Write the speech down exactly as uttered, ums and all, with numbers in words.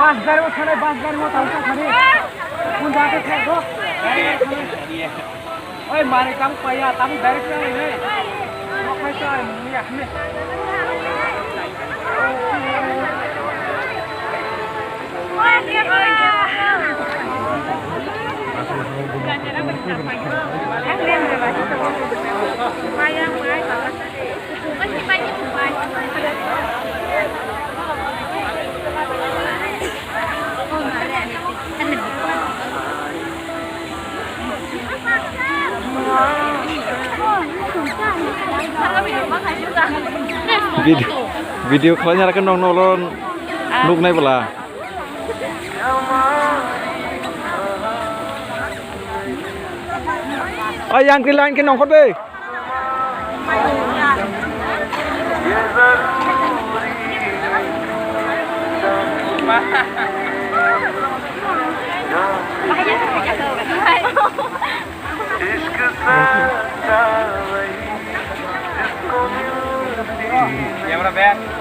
Bus gari o thani, bus gari o tangsa thani. Kun jaga thai go. Oi, mari tang paya, tang direct thani ne. Nokhai to ai mungya ne. Video, video khlaina rwkhe nokno olo nuknai bwla. Ay, yang kri line khe nongkhor de. Camera man.